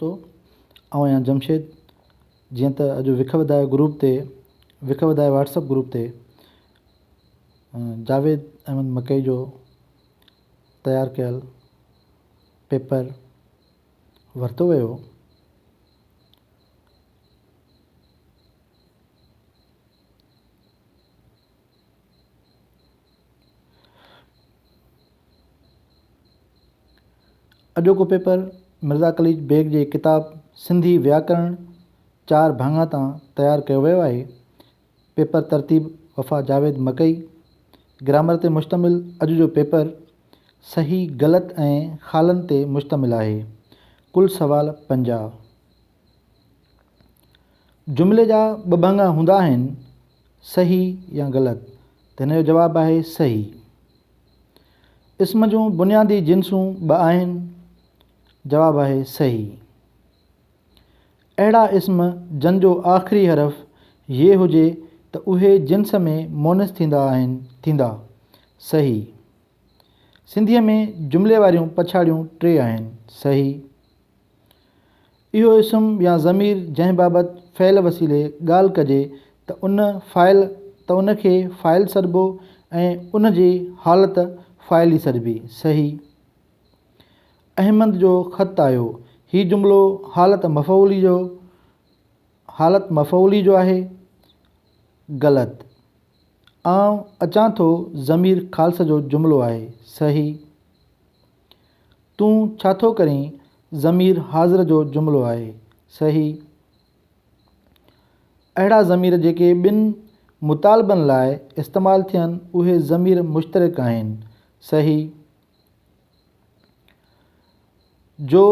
دوستو آئون آهيان جمشيد جيئن ته اڄ وک وڌايو گروپ تي وک وڌايو واٽس اپ گروپ تي جاويد احمد مڪئي جو تيار ڪيل پيپر ورتو ويو اڄوڪو پيپر مرزا قليچ بيگ جي ڪتاب سنڌي وياڪرڻ چار ڀاڱا تان تيار ڪيو ويو آهي. پيپر ترتيب وفا جاويد مڪئي. گرامر تي مشتمل اڄ جو پيپر صحيح غلط ۽ خالن تي مشتمل آهي. ڪل سوال 50. جملي جا ٻه ڀاڱا هوندا آهن، صحيح يا غلط؟ ته هن جو جواب آهي صحيح. اسم جون بنيادي جنسون ٻه آهن؟ جواب آهي صحيح. اهڙا اسم جن جو آخري حرف ي هجي ته اهي جنس ۾ مونث ٿيندا آهن ٿيندا. صحيح. سنڌيء ۾ جملي واريون پڇاڙيون ٽي آهن. صحيح. اهو اسم يا ضمير جنهن بابت فعل وسيلي ڳالهه ڪجي ته ان فاعل ته ان کي فاعل سڏبو ۽ ان جي حالت فاعلي سڏبي. صحيح. احمد جو خط آيو. هي جملو حالت مفعولي جو حالت مفعولي جو آهي. غلط. آئون اچان ٿو ضمير خالص جو جملو آهي. صحيح. تون ڇا ٿو ڪرين ضمير حاضر جو جملو آهي. صحيح. اهڙا ضمير جيڪي ٻن مطالبن لاء استعمال ٿين اهي ضمير مشترڪ آهن. صحيح. جو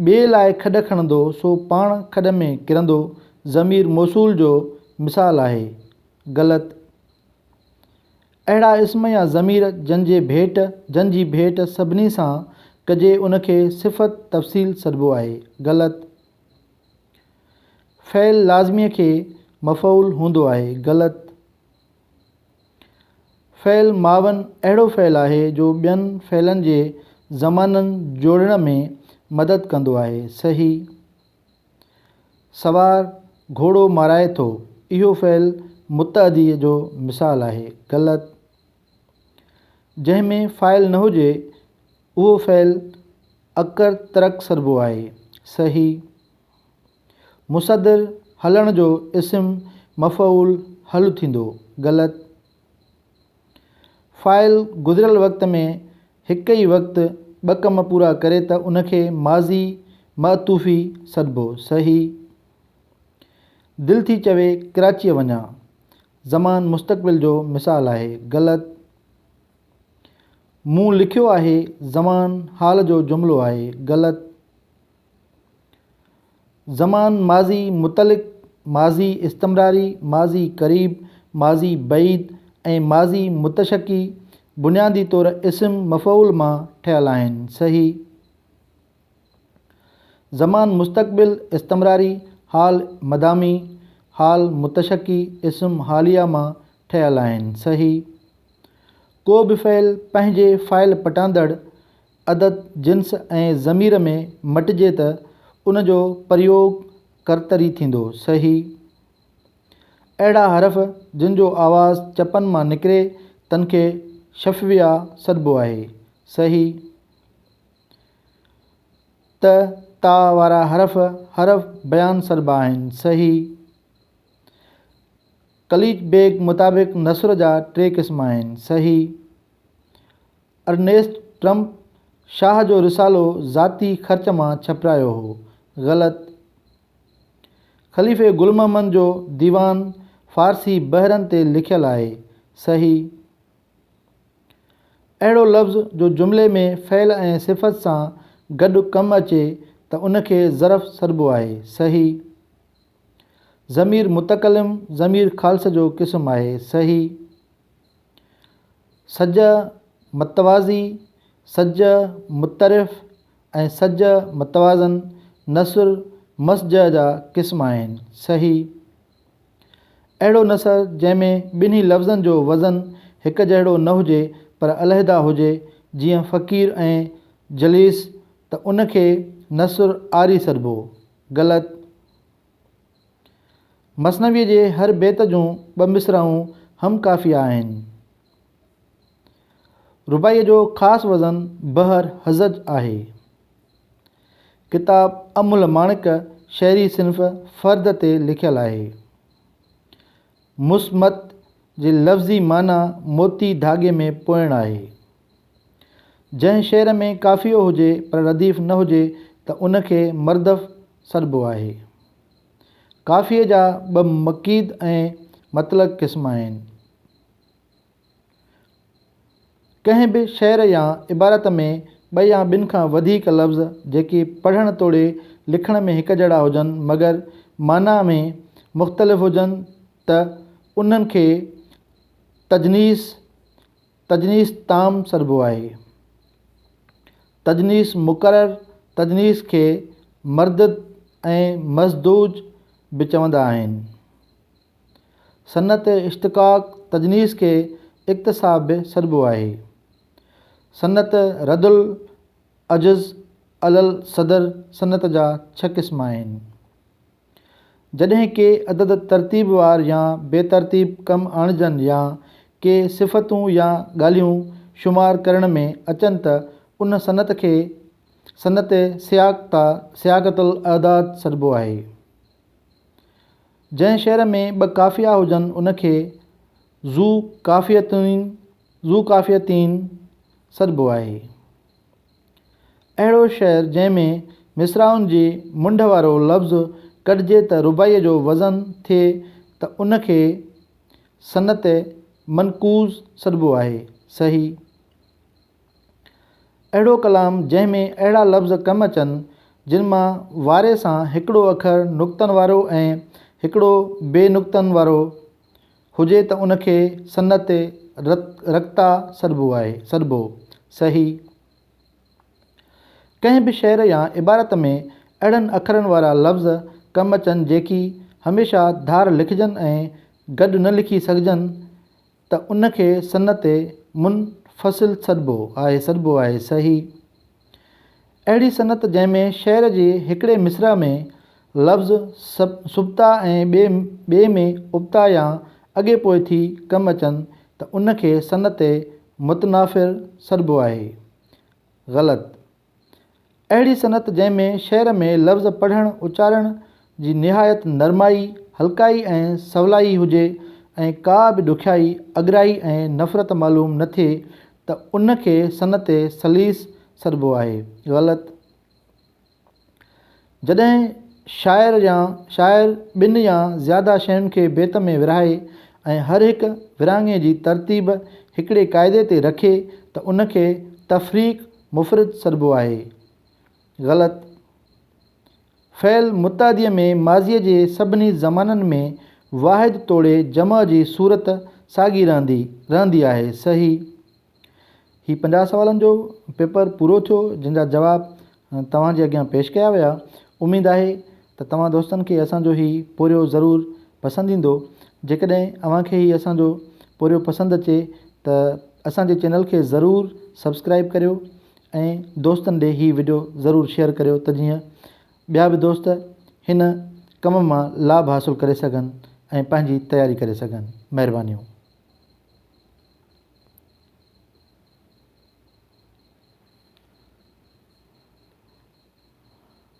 ٻئي لاء کڏ کڻندو سو پاڻ کڏ ۾ ڪرندو ضمير موصول جو مثال آهي. غلط. اهڙا اسم يا ضمير جن جي ڀيٽ جن جي ڀيٽ سڀني سان ڪجي ان کي صفت تفصيل سڏبو آهي. غلط. فعل لازميء کي مفعول هوندو آهي. غلط. فعل معاون اهڙو فعل آهي جو ٻين فعلن جي زمانن جوڙڻ ۾ مدد ڪندو آهي. صحيح. سوار گهوڙو مارائي ٿو. اهو فعل متعديء جو مثال آهي. غلط. جنهن ۾ فاعل نه هجي، اهو فعل اڪر ترڪ سڏبو آهي. صحيح. مصدر هلڻ جو اسم مفعول هل ٿيندو. غلط. فاعل گذريل وقت ۾ هڪ ئي وقت ٻه ڪم پورا ڪري ته ان کي ماضي معطوفي سڏبو. صحيح. دل ٿي چوي ڪراچيء وڃان. زمان مستقبل جو مثال آهي. غلط. مون لکيو آهي زمان حال جو جملو آهي. غلط. زمان ماضي مطلق، ماضي استمراري، ماضي قريب، ماضي بعيد ۽ ماضي متشڪي بنيادي طور اسم مفعول مان ٺهيل آهن. صحيح. زمان مستقبل استمراري، حال مدامي، حال متشڪي اسم حاليه مان ٺهيل آهن. صحيح. ڪو به فعل پنهنجي فاعل پٽاندڙ عدد، جنس ۽ ضمير ۾ مٽجي ته ان جو پريوگ ڪرتري ٿيندو. صحيح. اهڙا حرف جن جو آواز چپن مان نڪري تن کي شفويه سڏبو آهي. صحيح. ت، تا وارا حرف، حرف بيان سڏبا آهن. صحيح. قليچ بيگ مطابق نثر جا ٽي قسم آهن. صحيح. ارنيسٽ ٽرمپ شاهه جو رسالو ذاتي خرچ مان ڇپرايو هو. غلط. خليفي گل محمد جو ديوان فارسي بحرن تي لکيل آهي. صحيح. اهڙو لفظ جو جملي ۾ فعل ۽ صفت سان گڏ ڪم اچي ته ان کي ظرف سڏبو آهي. صحيح. ضمير متڪلم ضمير خالص جو قسم آهي. صحيح. سجع متوازي، سجع مطرف ۽ سجع متوازن نثر مسجع جا قسم آهن. صحيح. اهڙو نثر جنهن ۾ ٻنهي لفظن جو وزن هڪ جهڙو نه هجي پر علحده هجي جيئن فقير ۽ جليس ته ان کي نثر عاري سڏبو. غلط. مثنويء جي هر بيت جون ٻه مصرعون هم قافيه آهن. رباعيء جو خاص وزن بحر هزج آهي. ڪتاب املهه ماڻڪ شعري صنف فرد تي لکيل آهي. مصمت جي لفظي معنيٰ موتي ڌاڳي ۾ پوئڻ آهي. جنهن شعر ۾ قافيو هجي پر رديف نه هجي ته ان کي مردف سڏبو آهي. قافيي جا ٻه مقيد ۽ مطلق قسم آهن. ڪنهن به شعر يا عبارت ۾ ٻه يا ٻن کان وڌيڪ لفظ جيڪي پڙهڻ توڙي لکڻ ۾ هڪجهڙا هجن مگر معنيٰ ۾ مختلف هجن ته انهن کي تجنيس، تجنيس تام سڏبو آهي. تجنيس مڪرر تجنيس کي مردد ۽ مزدوج به چوندا آهن. صنعت اشتقاق تجنيس کي اڪتساب به سڏبو آهي. صنعت رد العجز علي الصدر صنعت جا ڇهه قسم آهن. جڏهن ڪي عدد ترتيبوار يا بي ترتيب ڪم آڻجن يا ڪي صفتون يا ڳالهيون شمار ڪرڻ ۾ اچن ته ان صنعت کي صنعت سياقة الاعداد سڏبو آهي. جنهن شعر ۾ ٻه قافيا هجن ان کي ذو قافيتين، ذو قافيتين، سڏبو آهي. اهڙو شعر جنهن ۾ مصراعن جي منڍ وارو لفظ ڪڍجي ته رباعيء جو وزن ٿئي ته ان کي صنعت منقوض سڏبو آهي. صحيح. اهڙو ڪلام جنهن ۾ اهڙا لفظ ڪم اچن، جن مان واري سان هڪڙو اکر نقطن وارو ۽ هڪڙو بي نقطن وارو هجي ته ان کي صنعت رقطع سڏبو آهي، سڏبو. صحيح. ڪنهن به شعر يا عبارت ۾ اهڙن اکرن وارا لفظ ڪم اچن جيڪي هميشه ڌار لکجن ۽ گڏ نه لکي سگهجن ته ان کي صنعت منفصل سڏبو آهي سڏبو آهي صحيح اهڙي صنعت جنهن ۾ شعر جي هڪڙي مصرع ۾ لفظ سبتا ۽ ٻئي ٻئي ۾ ابتا يا اڳي پوء ٿي ڪم اچن ته ان کي صنعت متنافر سڏبو آهي غلط اهڙي صنعت جنهن ۾ شعر ۾ لفظ پڙهڻ اچارڻ جي نهايت نرمائي، هلڪائي ۽ سولائي هجي ۽ ڪا به ڏکيائي، اڳرائي ۽ نفرت معلوم نه ٿئي ته ان کي صنعت سليس سڏبو آهي. غلط. جڏهن شاعر يا شاعر ٻن يا زياده شين کي بيت ۾ ورهائي ۽ هر هڪ ورهاڱي جي ترتيب هڪڙي قاعدي تي رکي ته ان کي تفريق مفرد سڏبو آهي. غلط. فعل متعديء ۾ ماضيء جي سڀني زمانن ۾ واحد توڙي جمع جي صورت ساڳي رهندي رهندي آهي. صحيح. هي 50 سوالن جو پيپر پورو ٿيو جن جا جواب توهان جي اڳيان پيش ڪيا ويا. اميد آهي ته توهان دوستن کي اسان جو هي پورهيو ضرور پسند ايندو. جيڪڏهن اوهان کي هي اسان جو پورهيو پسند اچي ته اسان جي چينل کي ضرور سبسڪرائيب ڪريو ۽ دوستن ڏي هي وڊيو ضرور شيئر ڪريو ته جيئن ٻيا به دوست هن ڪم مان لاڀ حاصل ڪري سگهن ۽ پنهنجي تياري ڪري سگهن. مهربانيون.